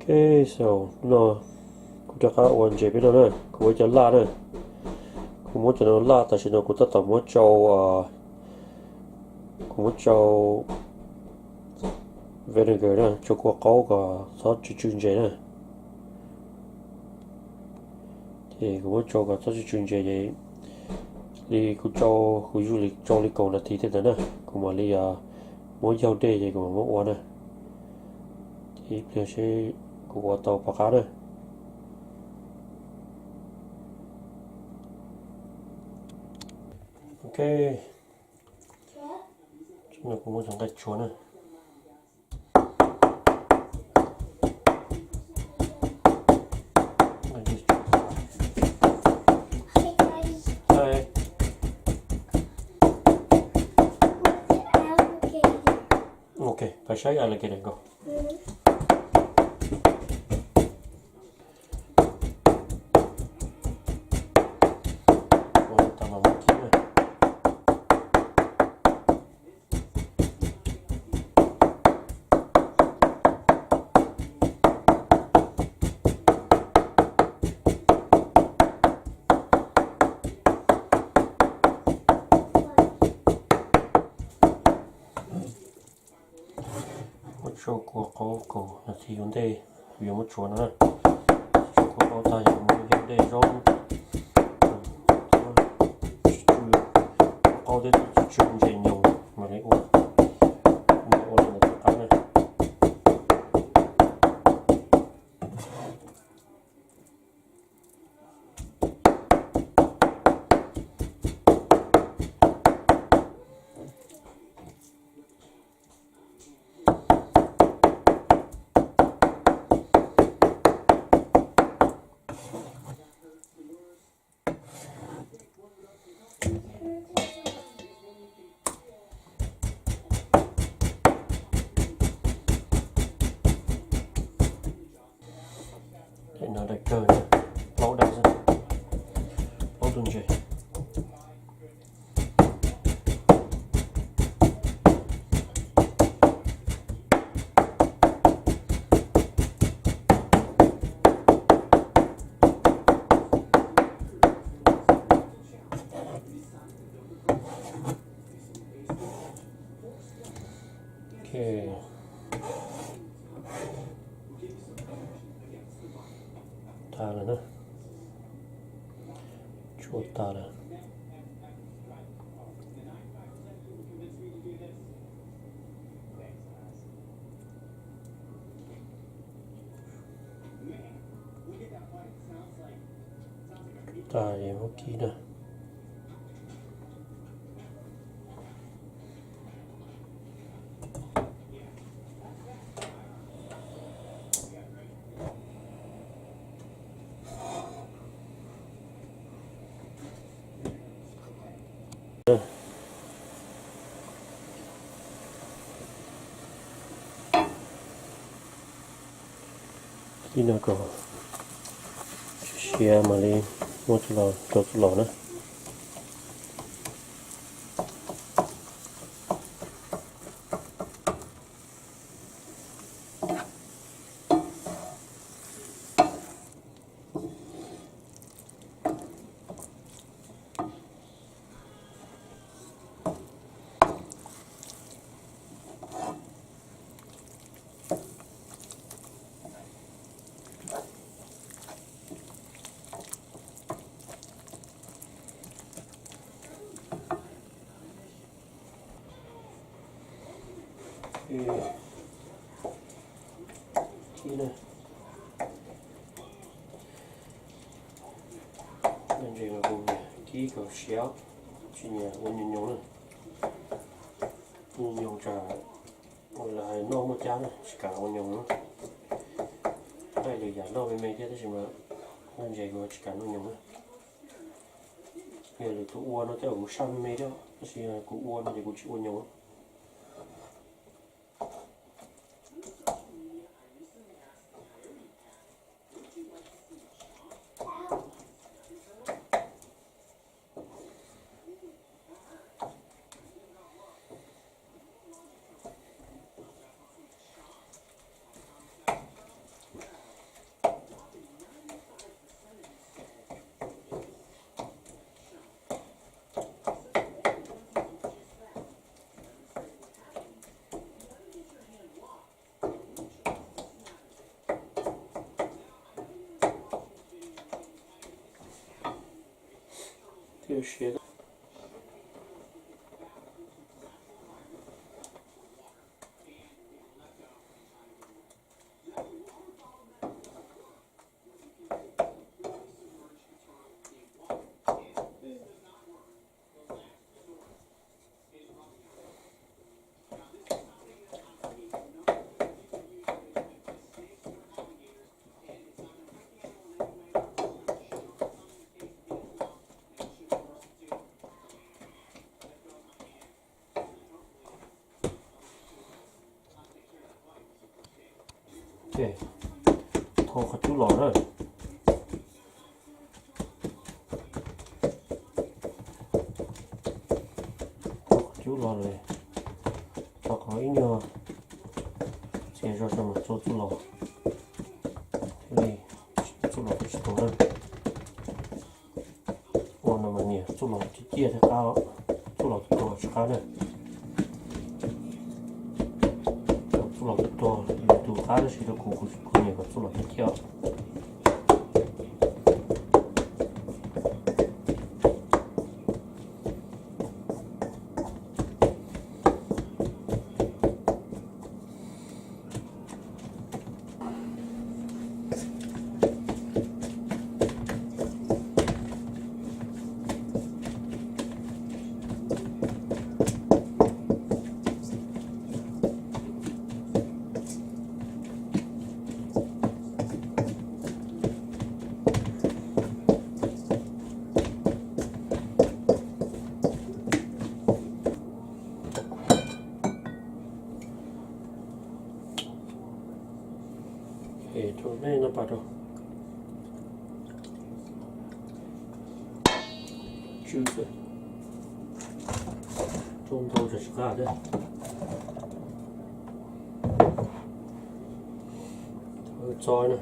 Ej, so, no kuv rov qab ua ntses peb no na, kuv ua cov laj na. Kuv muab cov no laj, tam sim no kuv tab tom muab tsau, kuv muab tsau vinegar na, tsau kua qaub kom txhob tsw tsw ntses na. Ces kuv muab tsau kom txhob tsw tsw ntses ces li kuv tsau, kuv yuav li tsau li kaum nas this tej ntawd na, kuv mam li muab yaug dej ces kuv mam muab ua na. Ces ib pliag seb kuv ua tau pom qab na. Ok, no kuv muab cov nqaij tsuag na. Ok, pab saib alligator nkaus. Muab tsau kua qaub kaum nas this ua ntej, kuv yuav muab tsuav no na. Tsau kua qaub tag yog muab yaug dej zoo, tsau kua qaub thiab tsau ntses nyoos mam li ua, mam ua li ntawd tom qab na. Daim no daim kawg, plaub daim xwb, plaub tug ntses. Ok, tag lawm na, tsuav tag lawm. Tag es muab kib na. Kib no kom siav mam li muab rau txuj lom na. Kib na. Ntses los kuv kib kom siav, tsis nyiam ua nyoos nyoos na. Nyoos nyoos tsam lawv hais noj muaj cab na, tsis kam ua nyoos na. Nqaij lwm yam noj me me thiab tab sis mas ntses kuv tsis kam noj nyoos na. Yog lwm tus ua no tej zaum kuv saj me me thiab, tab sis kuv ua no ces kuv tsis ua nyoos. Siav. Thau qhov cub los na. Thau qhov cub los lawm, rau qhov ib nyuag txias zog tso mas txua txuj lom thiaj li, txuj lom thiaj tsis tuag na. Ua no mas nias txuj lom ciaj ciaj thiaj qab, txuj lom tuag tsis qab na. Txuj lom tuag yus tus qab tab sis rau kuv, kuv nias kom txuj lom ciaj ciaj. Rau nej no pas rau tsw xwb, rau ntau tsam tsis qab thiab. Txo na.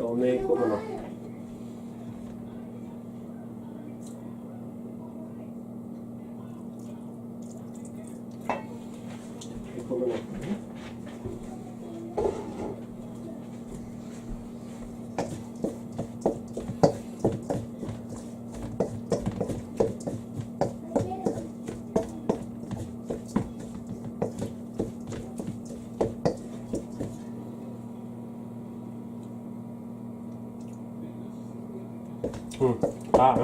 Rau me kua no. Qab,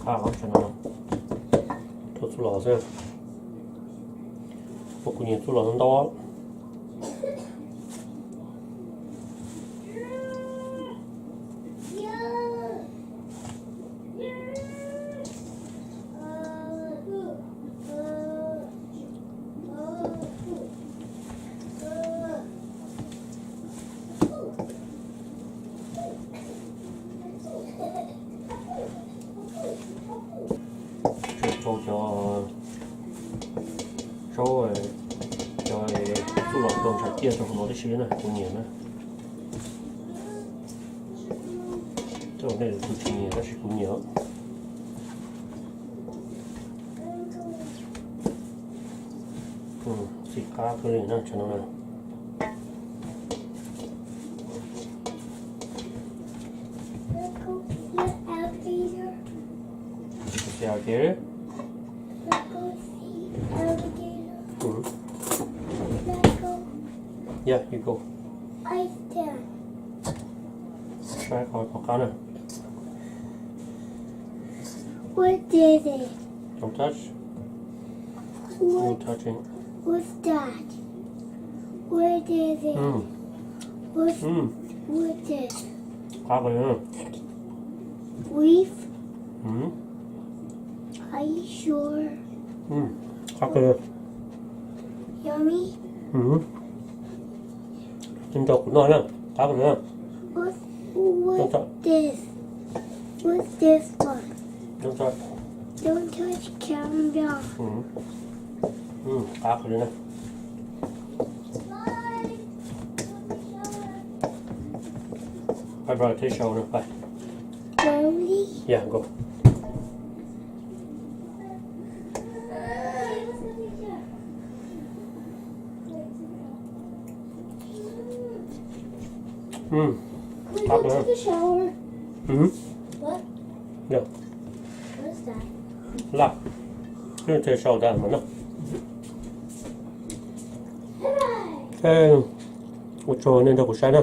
qab, rau txuj lom xwb. Ua kuv nyiam txuj lom ntau. Rau cov, rau cov txuj lom rau ntshav ciaj rau hauv no tib si na, kuv nyiam na. Tej nej tus tsis nyiam tab sis kuv nyiam. Txij qab kawg li na, tsam no na. Alligator? Yeah, you go. Saib qhov, qhov qab na. What is it? Don't touch. No touching. What's that? What is it? What is it? Qab kawg li. Reef? Are you sure? Qab kawg li. Yummy? Nrog kuv noj na, qab kawg li. What, what is this? What's this one? Don't touch. Don't touch camera. Mm. Mm, qab li na. Peb rau tib sau na, peb. Really? Yeah, go. Mm. Can we go take a shower? Mm. What? Yeah. What is that? Laj. Peb mus sau tas mas no. Hey. Ua tsaug nej nrog kuv saib na.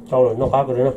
Tau lawm, noj qab kawg li na.